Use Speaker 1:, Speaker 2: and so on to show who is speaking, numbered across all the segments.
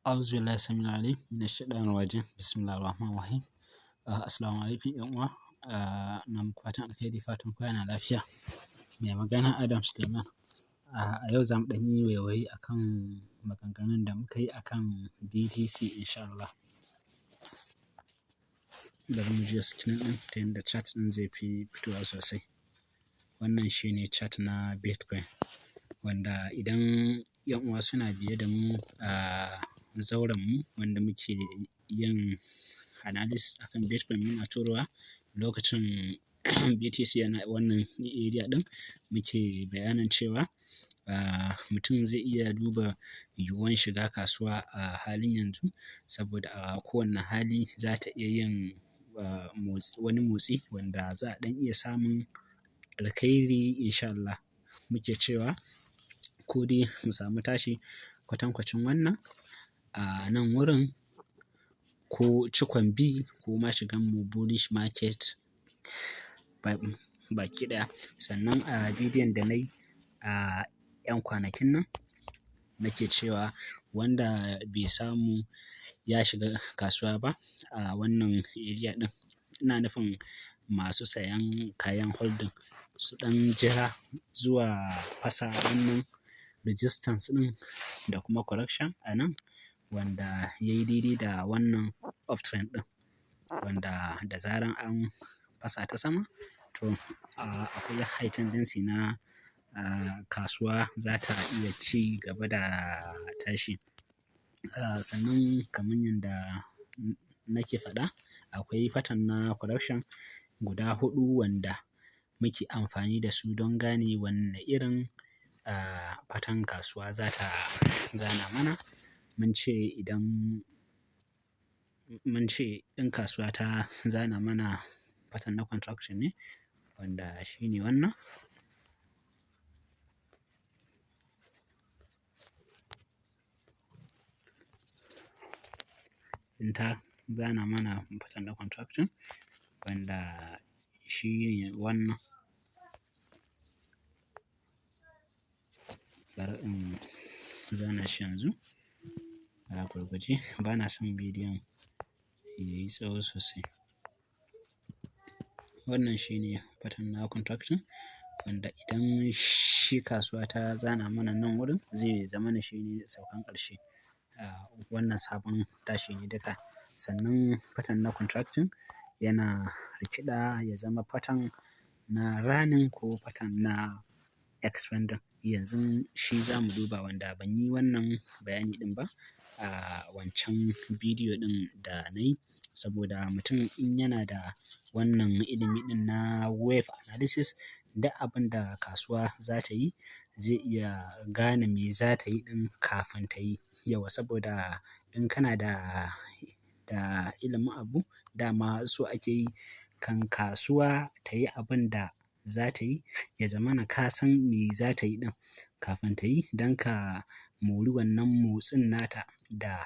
Speaker 1: A'uzu billahi samil alim minash shaitanir rajim. Bismillahir rahmanir rahim. Assalamu alaikum ƴan uwa. Na muku fatan alkhairi, fatan kowa yana lafiya. Mai magana Adam Suleiman. A yau za mu ɗan yi waiwaye akan maganganun da muka yi akan BTC insha Allah. Bari mu juya screen ɗin ta yadda chart ɗin zai fi fitowa sosai. Wannan shine chart na Bitcoin, wanda idan ƴan uwa suna biye da mu a zauren mu wanda muke yin analysis akan Bitcoin, muna turowa lokacin BTC yana wannan area ɗin, muke bayanin cewa mutum zai iya duba yiwuwan shiga kasuwa a halin yanzu, saboda a kowane hali za ta iya yin motsi, wani motsi wanda za a ɗan iya samun alkhairi insha Allah. Muke cewa ko dai mu samu tashi kwatankwacin wannan a nan wurin, ko cikon B, ko ma shigan mu bullish market baki ɗaya. Sannan a bidiyon da na yi a 'yan kwanakin nan, nake cewa wanda bai samu ya shiga kasuwa ba a wannan area ɗin, ina nufin masu sayan kayan holding, su ɗan jira zuwa fasa wannan resistance ɗin da kuma correction a nan, wanda ya yi daidai da wannan uptrend ɗin, wanda da zaran an fasa ta sama, to akwai high tendency na kasuwa za ta iya ci gaba da tashi. Sannan kamar yadda nake faɗa, akwai pattern na correction guda huɗu wanda muke amfani da su don gane wanne irin pattern kasuwa za ta zana mana. Mun ce idan mun ce in kasuwa ta zana mana pattern na contraction ne, wanda shine wannan. In ta zana mana pattern na contraction, wanda shine wannan. Bari in zana shi yanzu. A gurguje, bana son bidiyon yayi tsawo sosai. Wannan shine pattern na contraction, wanda idan shi kasuwa ta zana mana nan wurin, zai zama na shine saukan ƙarshe. Wannan sabon tashi ne duka. Sannan pattern na contraction yana rikida ya zama pattern na running ko pattern na expanding. Yanzu shi za mu duba, wanda ban yi wannan bayani ɗin ba a wancan bidiyo ɗin da na yi. Saboda mutum in yana da wannan ilimi ɗin na wave analysis, duk abin da kasuwa za ta yi zai iya gane me za ta yi ɗin kafin ta yi. Yauwa, saboda in kana da ilimin abu, dama so ake yi kan kasuwa ta yi abin da za ta yi, ya zama na ka san me za ta yi ɗin kafin ta yi, don ka mori wannan motsin nata da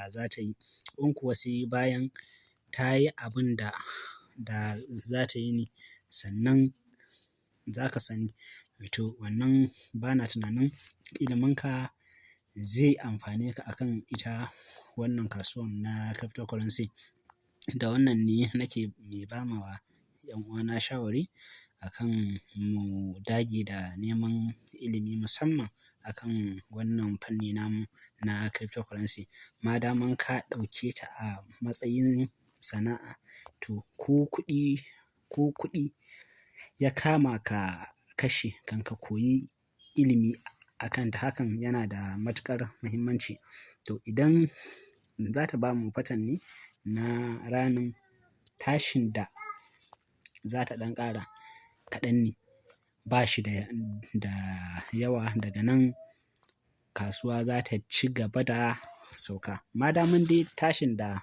Speaker 1: za ta yi. In kuwa sai bayan ta yi abin da za ta yi ne sannan za ka sani. To wannan bana tunanin iliminka zai amfane ka akan ita wannan kasuwan na cryptocurrency. Da wannan ne nake mai ba ma wa 'yan uwana shawari akan mu dage da neman ilimi musamman akan wannan fanni namu na cryptocurrency. Ma daman ka ɗauke ta a matsayin sana'a, to ko kuɗi ya kama ka kashe kan ka koyi ilimi akan ta, hakan yana da matuƙar muhimmanci. To idan za ta bamu pattern ne na ranan tashin da za ta ɗan ƙara kaɗan ne, ba shi da yawa, daga nan kasuwa za ta ci gaba da sauka. Ma daman dai tashin da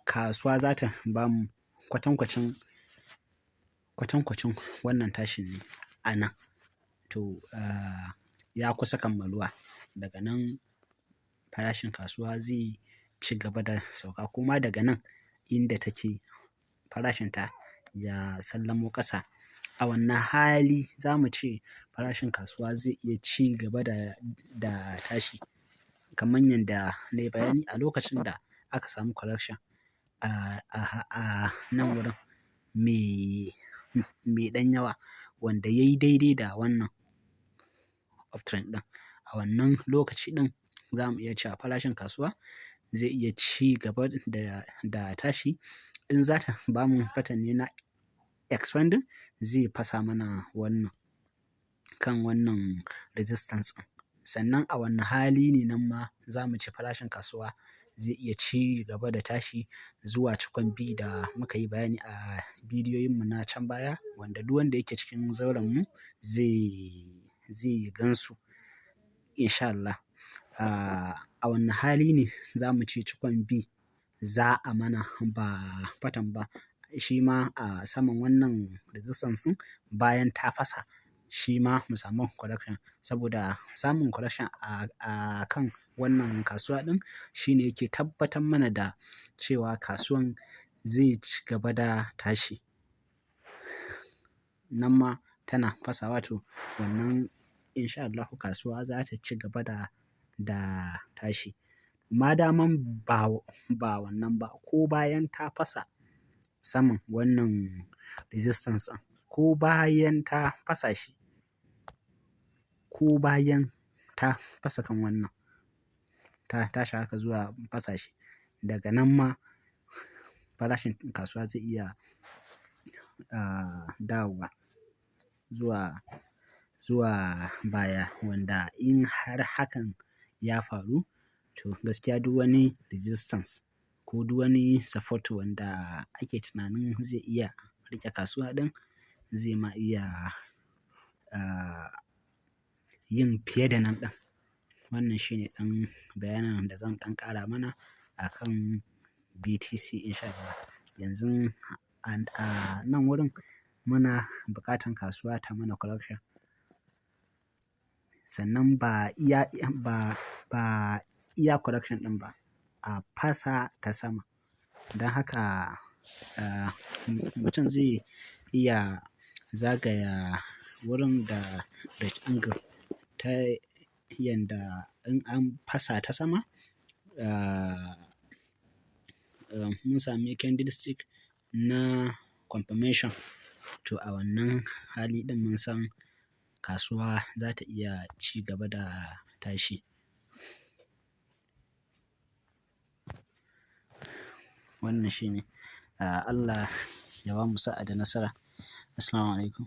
Speaker 1: kasuwa za ta bamu kwatankwacin wannan tashin ne a nan. To ya kusa kammaluwa. Daga nan farashin kasuwa zai ci gaba da sauka, kuma daga nan inda take farashinta ya sallamo ƙasa. A wanne hali za mu ce farashin kasuwa zai iya ci gaba da tashi? Kamar yadda na yi bayani, a lokacin da aka samu correction a nan wurin mai ɗan yawa wanda ya yi daidai da wannan uptrend ɗin. A wannan lokaci ɗin za mu iya cewa farashin kasuwa zai iya ci gaba da tashi. In za ta bamu pattern ne na expanding, zai fasa mana wannan kan wannan resistance ɗin. Sannan a wanne hali ne nan ma za mu ce farashin kasuwa zai iya ci gaba da tashi zuwa cikon B da muka yi bayani a bidiyoyinmu na can baya, wanda duk wanda yake cikin zauren mu zai gansu in sha Allah. A wanne hali ne za mu ce cikon B za a mana ba pattern ba? Shi ma a saman wannan resistance ɗin, bayan ta fasa, shi ma mu samu correction. Saboda samun correction a kan wannan kasuwa ɗin shine yake tabbatar mana da cewa kasuwan zai ci gaba da tashi. Nan ma tana fasawa, to wannan in sha Allahu kasuwa za ta ci gaba da tashi. Ma daman ba wannan ba, ko bayan ta fasa saman wannan resistance ɗin, ko bayan ta fasa shi, ko bayan ta fasa kan wannan, ta tashi haka zuwa fasa shi, daga nan ma farashin kasuwa zai iya dawowa zuwa baya, wanda in har hakan ya faru, to gaskiya duk wani resistance ko duk wani support wanda ake tunanin zai iya riƙe kasuwa ɗin zai ma iya yin fiye da nan ɗin. Wannan shine ɗan bayanin da zan ɗan ƙara mana akan BTC in sha Allah. Yanzu a nan wurin muna buƙatan kasuwa ta mana correction. Sannan ba iya correction ɗin ba, a fasa ta sama. Don haka mutum zai iya zagaya wurin da rectangle ta yanda in an fasa ta sama, mun sami candlestick na confirmation. To, a wannan hali ɗin mun san kasuwa za ta iya ci gaba da tashi. Wannan shine. Allah ya bamu sa'a da nasara. Assalamualaikum.